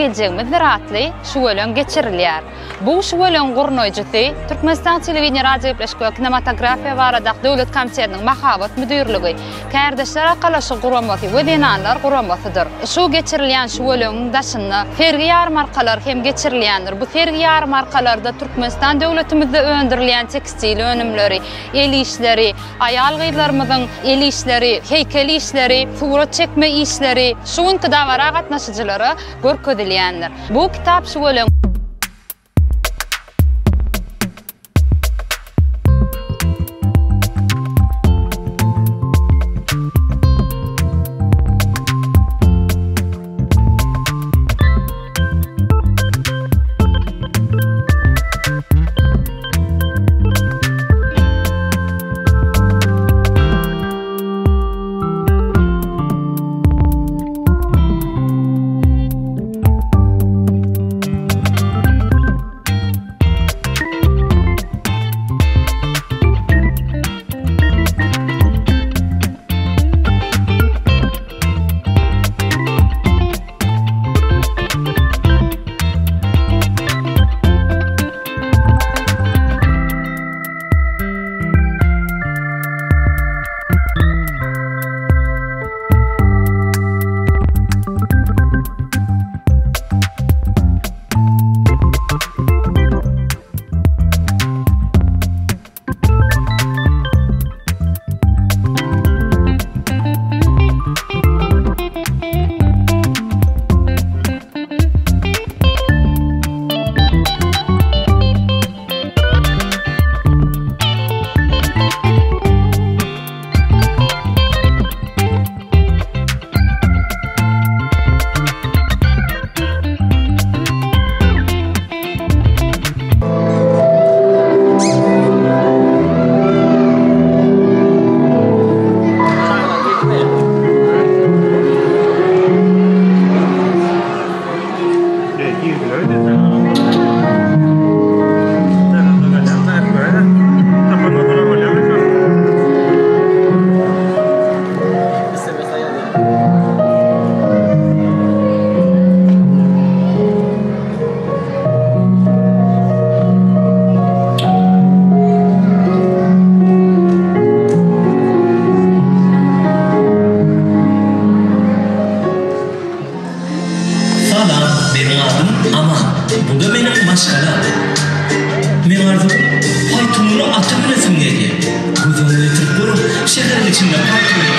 geljegimizdir atly şüweleň geçirilýär. Bu şüweleňiň gurnaýjysy, Türkmenistan Telewideniýe radiogepleşik we kinematografiýa baradaky döwlet komitetiniň Mahabat müdirligi, Kärdeşler arkalaşygy guramasy we Zenanlar guramasydyr. Şu geçirilýän şüweleňiň daşynda sergi-ýarmarkalary hem geçirilýändir. Bu sergi-ýarmarkalarda Türkmenistan döwletimizde öndürilýän tekstil önümleri, el işleri, aýal-gyzlarymyzyň el işleri, heýkel işleri, surat çekme işleri şu günki dabara gatnaşyjylara görkezilýändir. Bu kitap şüweleň. Salam, meniň adym Aman. Bu-da meniň maşgalam. Meň arzuwym paýtunly ata münesim gelýär. Göz öňüne getirip görüň, şäheriň içinde paýtunly.